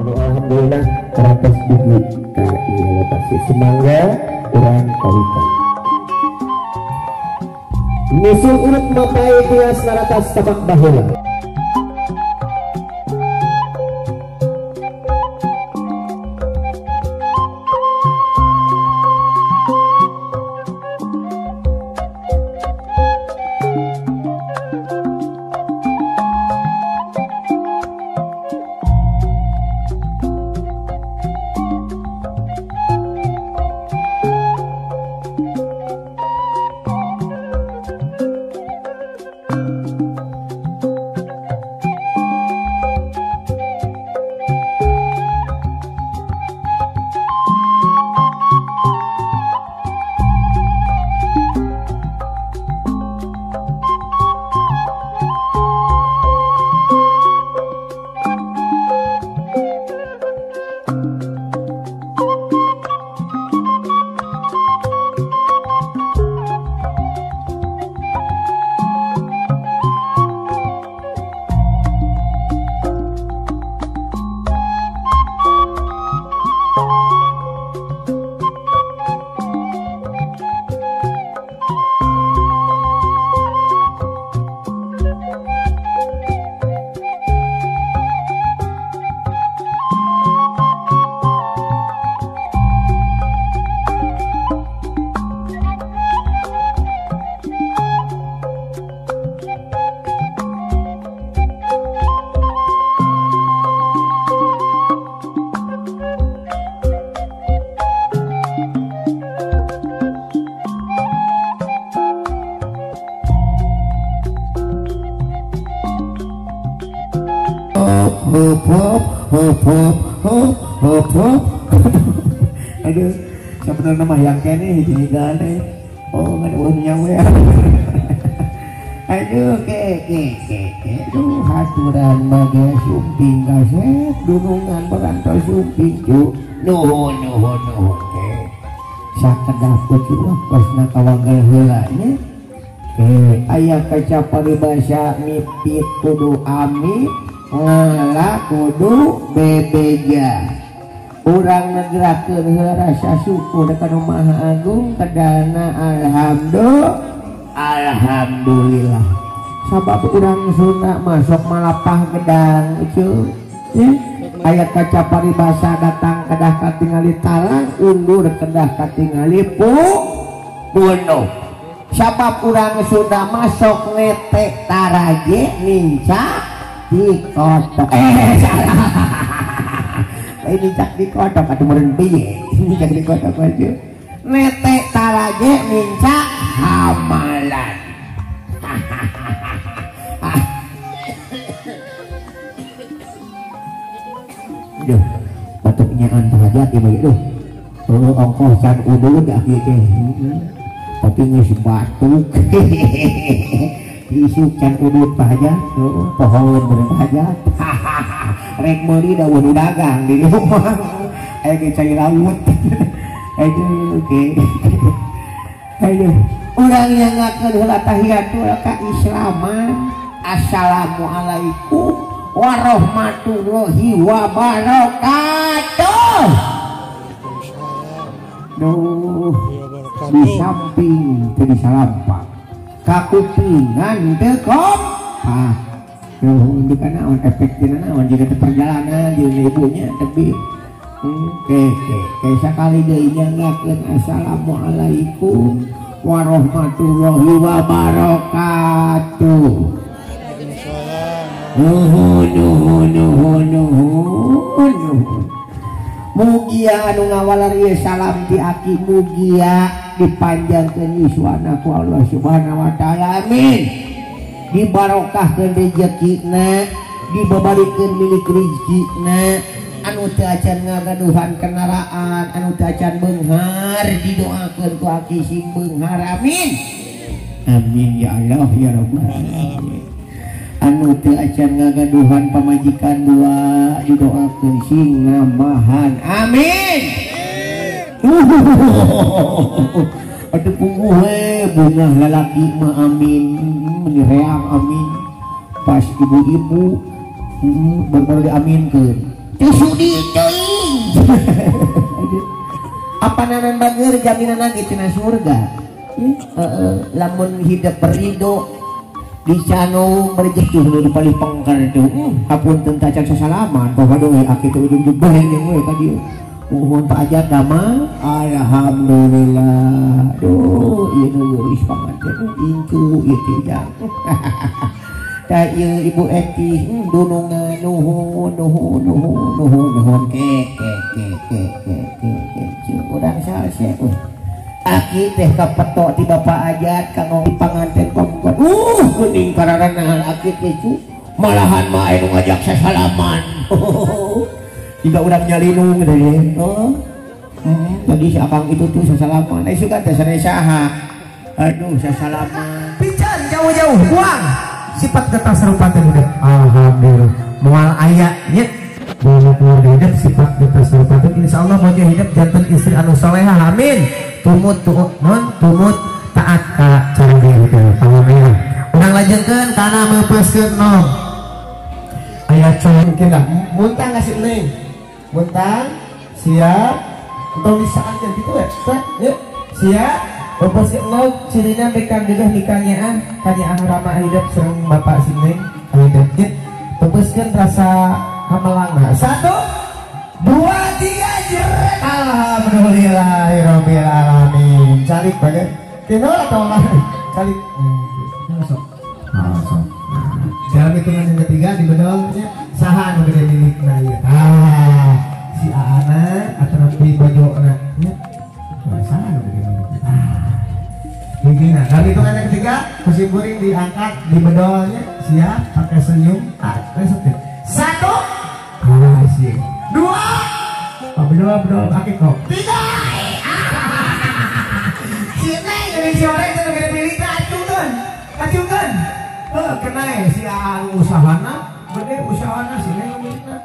Alhamdulillah teratas dugi ka ieu lokasi semangga urang kawitan. Nyusul urut mapai tias naratas tapak baheula. Hop hop hop hop hop hop hop. Aduh, sebenarnya mah yang kene hiji gane. Oh, nggak ada nyawa. Aduh, ke ke ke ke. Aduh, haturan bagai sumping kasep, dunungan berantos sumping cu. Nuhun nuhun nuhun ke. Sakedap kucu waktosna kawanggal heula nya. Ke aya kaca paribasa mipit kudu amit. Ngala kudu bebeja urang ngegerakeun heula rasa syukur ka Nu Maha Agung kedana alhamdulillah sabab urang Sunda masuk malapah gedang cu aya kaca paribasa datang kedah katingali talang undur kedah katingali punuh sabab urang Sunda masuk netek taraje nincak di kotok, salah ini cak di kotok atau meren piye ini cak di kotok aja netek taraje nincak hamalan. Duh, batuknya antar aja ya baik duh. Oh, ongkoh can udud dah kieu teh. Tapi geus batuk. Isuk can udud aja, pohon bener aja. Rek meuli da eueuh dagang di rumah. Aya ge cai laut. Aduh, oke. Aduh, urang yang ngakeun heula tahiyatul kaislaman. Assalamualaikum warahmatullahi wabarakatuh. Duh, di samping teu disalampak. Kakupingan teu kompak. Nuhun di kana naon efek dina naon jiga teh perjalanan jeung ibunya tapi oke sakali deui nyanggakeun assalamualaikum warahmatullahi wabarakatuh. Nuhun nuhun nuhun nuhun nuhun. Mugia anu ngawalar ieu salam ti aki mugia dipanjangkeun yuswana ku Allah Subhanahu wa taala amin. Dibarokahkeun rejekina, dibabarikeun milik rezekina, anu teu acan ngagaduhan kendaraan, anu teu acan beunghar didoakeun ku aki sing beunghar amin. Amin ya Allah ya Rabbal alamin. Anu teu acan ngagaduhan pamajikan dua didoakeun sing namahan amin. Aduh pungguh we bungah lalaki mah amin meuni reang amin pas ibu-ibu baru diaminkeun teu sudi teuing. Apa nanan bager jaminanan ieu surga. Lamun hidup berido dicano merejeki nu dipalih pengker tuh hapunten tacan sasalaman bawa deui aki teh ujung-ujung bareng jeung we ka dieu nuhun Pak Ajat damang alhamdulillah duh ieu nu geulis panganten incu ieu teh ujang tah ieu Ibu Eti dunungan nuhun nuhun nuhun nuhun nuhun ke ke ke ke ke ke ke urang salse aki teh kapetok ti Bapak Ajat kanggo panganten pamungkon geuning kararanahan aki teh cu malahan mah anu ngajak sasalaman jika urang nyalinung teh tadi si akang itu tuh sasalaman eh suka teh sanes saha aduh sasalaman pican jauh-jauh buang sifat getah serupa teh hidup alhamdulillah moal aya nya keluarga hidup sifat getah serupa teh insyaallah moja hidup janten istri anu solehah amin tumut tu'non tumut taat ka cara hidup alhamdulillah urang lajengkeun kana meupeuskeun nom aya cowok mungkin lah muntah ngasih neng muntah siap atau bisa aja gitu ya siap meupeuskeun nom cirina bekam juga nikahnya kanyaah ramah hidup sareng bapak si neng hidup nya meupeuskeun rasa hamelangna 1 2 3 jeret alhamdulillahirabbil alamin calik bagai kino atau lah calik masuk masuk dalam hitungan yang ketiga di bedolnya saha anu gede milikna ieu ah si aana atau nabi bojona nya saha anu gede milikna ah dalam hitungan yang ketiga kusim kuring diangkat di bedolnya siap pakai senyum ah 1 ah 2 bedol bedol pakai kok 3 si neng gede si orek teh gede milikna acungkeun acungkeun heuh kena si anu usahana gede usahana si neng milikna